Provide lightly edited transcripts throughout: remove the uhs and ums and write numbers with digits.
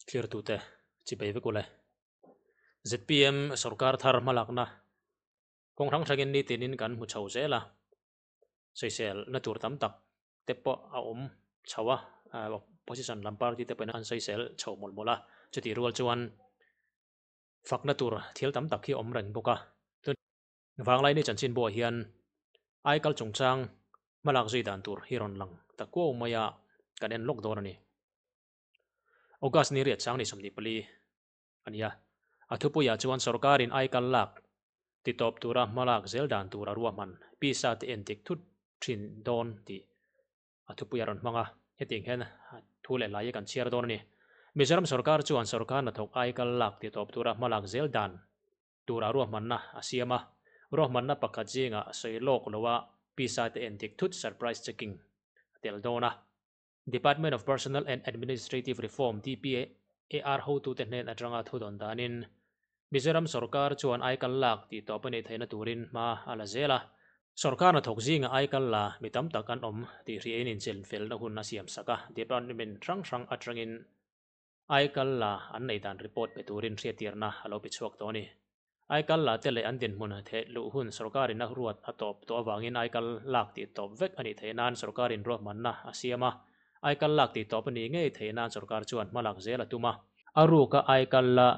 Thlirtute chipei vek ule. ZPM sorkar thar hmalakna kawng hrang hrangin nitinin kan hmu chho zel a, sawisel na tur tam tak te pawh a awm chho a, opposition lam party te pawhin an sawisel chho mawlh mawlh a, chutih rual chuan fakna tur thil tam tak hi a awm reng bawk a. Vanglaini chanchinbuah hian aikal chungchang hmalak zui dan tur hi rawn lang ta kuau mai a, kan en lawk dawn a ni. August ni riat sang ni 24 a ni a, a thupuiah chuan sorkarin aikal lak titawp tura hmalak zel dan tur a ruahman pisa te endik thut thin dawn tih a thupui a rawn hmang a, hetiang hian thu leh hlai hi kan chhiar dawn a ni. Mizoram sorkar chuan sorkar hnathawk aikal lak titawp tura hmalak zel dan tura ruahmanna a siam a, ruahmanna pakhat zingah sawi lawk loa pisa te endik thut surprise checking a tel dawn a. Department of Personnel and Administrative Reform, DPAR, hotute hnen atanga thu dawn danin Mizoram sorkar chuan aikal lak tih tawp a neih theihna turin hma a la zel a. Sorkar hnathawk zinga aikal la mi tam tak an awm tih hriain inchenfelna hun a siam sak a, department hrang hrang atangin Aikal la an neih dan report pe turin hriattirna a lo pe chhuak tawh a ni. Aikal la te leh an dinhmun theh luh hun sorkarin a ruat a tawp tawh avangin aikal lak tih tawp vek a nih theih nan sorkarin ruahmanna a siam a. Aikal lak tih tawp a nih ngei theih nan sorkar chuan hmalak zel a tum a. A ruka aikal la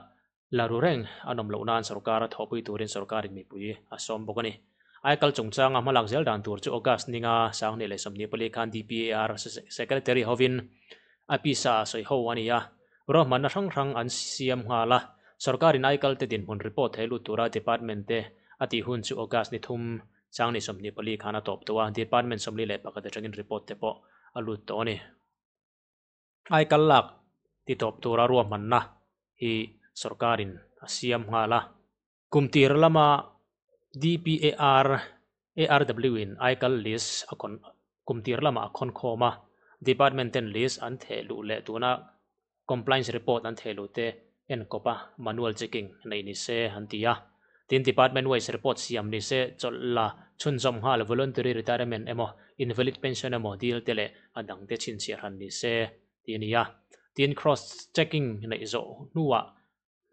la ru reng an awm loh nan sorkar a thawhpui turin sorkarin mipui a sawm bawk a ni. Aikal chungchanga hmalak zel dan tur chu August ninga 2024 khan DPAR Secretary hovin a pisa a sawi ho a ni a, ruahmanna hrang hrang an siam nghal a, sorkarin aikal te dinhmun report thei lut tura department te a tih hun chu August ni thum 2024 khan a tawp tawh a, department 41 atangin report te pawh a lut tawh a ni. Aikal lak titawp tura ruahmanna hi sorkarin a siam nghal a. Kum tir lama DPAR ARW in aikal list a khawn kum tir lamah a khawn khawm a, department ten list an theh luh leh tuna compliance report an theh luh te en kawp a manual checking neih ni se an ti a. Tin, department wise report siam ni se chawlh la chhunzawm nghal voluntary retirement emaw invalid pension emaw dil te leh a dang te chhinchhiah hran ni se tih a ni a. Tin, cross checking neih zawh hnuah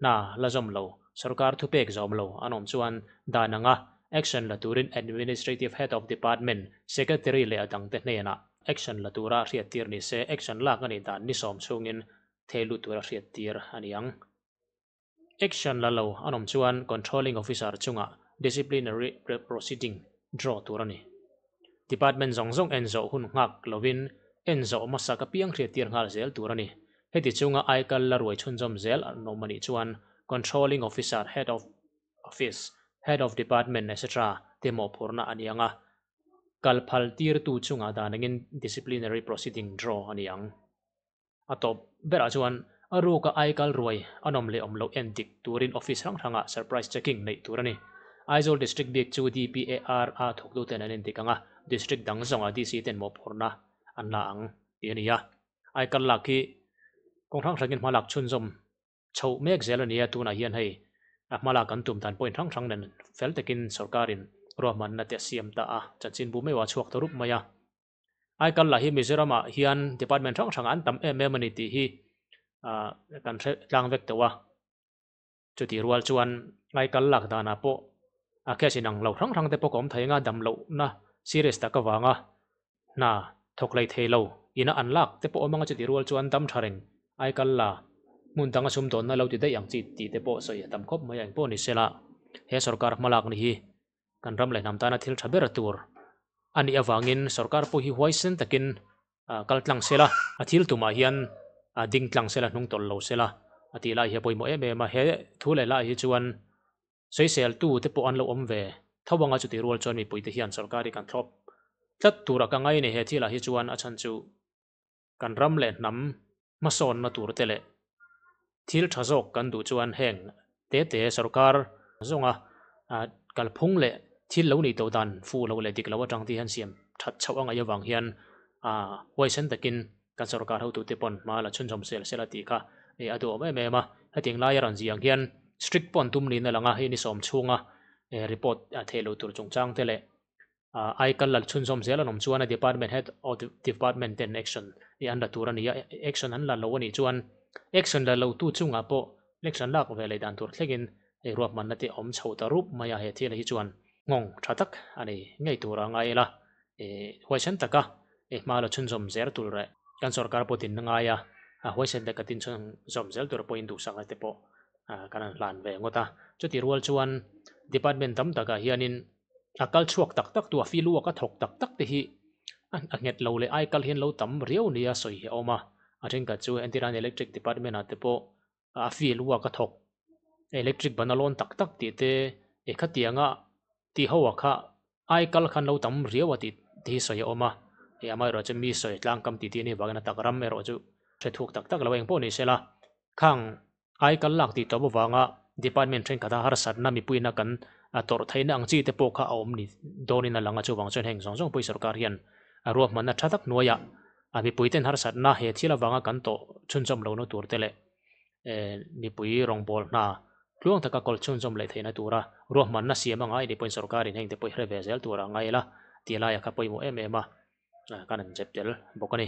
Hna la zawm lo, sorkar thupek zawm lo an awm chuan dan anga action la turin Administrative Head of Department, Secretary leh a dangte hnenah action la tura hriattir ni se action lak a nih dan ni sawm chhungin thei lut tura hriattir a ni ang. Action la lo an awm chuan Controlling Officer chungah Disciplinary Proceeding draw tur a ni. Department zawng zawng en zawh hun nghak lovin en zawh hmasak apiang hriattir nghal zel tur a ni. Heti chunga aikal la ruai chhunzawm zel an awm a nih chuan Controlling Officer, Head of Office, Head of Department etc. Te mawhphurhna a ni ang a, kal phal tirtu chungah dan angin Disciplinary Proceeding draw a ni ang. A tawp berah chuan a ruka aikal ruai a nawm leh awm loh en dik turin office hrang hrangah surprise checking neih tur a ni. Aizawl District bik chu DPAR a thawktuten an endik ang a, District dang zawngah DC ten mawhphurhna an la ang tih a ni a. Aikal lak hi kawng hrang hrangin hma lak chhunzawm chhoh mek zel a ni a, tunah hian hei a hma lak kan tum dan point hrang hrang nen fel takin sorkarin ruahmanna te a siam ta a, chanchinbu meuh a chhuak ta rup mai a. Aikal lah hi Mizoramah hian department hrang hrangah an tam em em a ni tih hi kan hre tlang vek tawh a, chutih rual chuan aikal lak danah pawh a case inang lo hrang hrang te pawh ka awm thei anga dam lohna serious tak avanga hna thawk lei thei lo ina an lak te pawh awm anga chutih rual chuan dam tha reng aikal la hmun danga sumdawnna lo ti daih ang chi tih te pawh sawi a tam khawp mai a, engpawh ni sela he sorkar hmalak ni hi kan ram leh hnam tana thil tha ber tur a nih avangin sorkar pawh hi huaisen takin kal tlang sela, a thil tumah hian ding tlang sela hnung tawlh lo sela a tih lai hi a pawimawh em em a, he thu leh lai hi chuan sawisel tu te pawh an lo awm ve tho anga chutih rual chuan mipui te hian sorkar hi kan thlawp tlat tura ka ngai a ni he thilah hi chuan a chhan chu kan ram leh hnam hmasawnna tur te leh thil tha zawk kan duh chuan heng te te sorkar zawnga kalphung leh thil lo nih tawh dan fuh loh leh dik loh atang te hian siam that chhoh a ngaih avang hian huaisen takin kan sorkar hotute pawn hma la chhunzawm sel sel a tih kha a duhawm em em a. Hetiang laia rawn ziah ang hian strict pawh an tum niin a lang a, hei ni sawm chhunga report theih loh tur chungchang te leh Aikal lal chhunzawm zel an awm chuan a department head of department ten action hi an la tur a ni a, action an la lo a nih chuan. Action la lo tu chungah pawh action lak ve leh dan tur thlengin hei ruahmanna te awm chho ta rup mai a, he thil hi chuan nghawng tha tak a nei ngei tur a ngai ila eh huaisen taka eh hma la chhunzawm zel tur leh kan sorkar pawh tinna ngai a, a huaisen taka tin chhunzawm zel tur pawhin duhsakna te pawh kan han hlan ve ngawt a. Chuti rual chuan department tam takah hianin a kal chhuak tak tak tu a field work a thawk tak tak te hi a nghet lo leh aikal hian lo tam riau nia sawi hi a awm a, a thenkhat chu entirana electric department ah te pawh a field work a thawk electric ban a lawn tak tak tih te eh khatianga tih ho ah kha aikal khan lo tam riau a tih te hi sawi a awm a, hei amaherawhchu mi sawi tlangkam tih tih a nih avangin a tak ram erawh chu hre thuk tak tak lo a engpawh ni sela khang Aikal lak tih tawp avanga department thenkhat a harsatna mipuiina kan tawrh theihna ang chi te pawh kha a awm ni dawnin a lang a, chuvang chuan heng zawng zawng pawh hi sorkar hian a ruahmanna tha tak hnuaiah a mipuiten harsatna he thil avanga kan tawh chhunzawm lohna tur te leh mipui rawngbâwl hna tluang taka kawl chhunzawm leh theihna tura ruahmanna siam a ngai ni pawhin sorkarin heng te pawh hi hre ve zel tur a ngai la tih laia kha pawimawh em em a, kan han zep tel bawk a ni.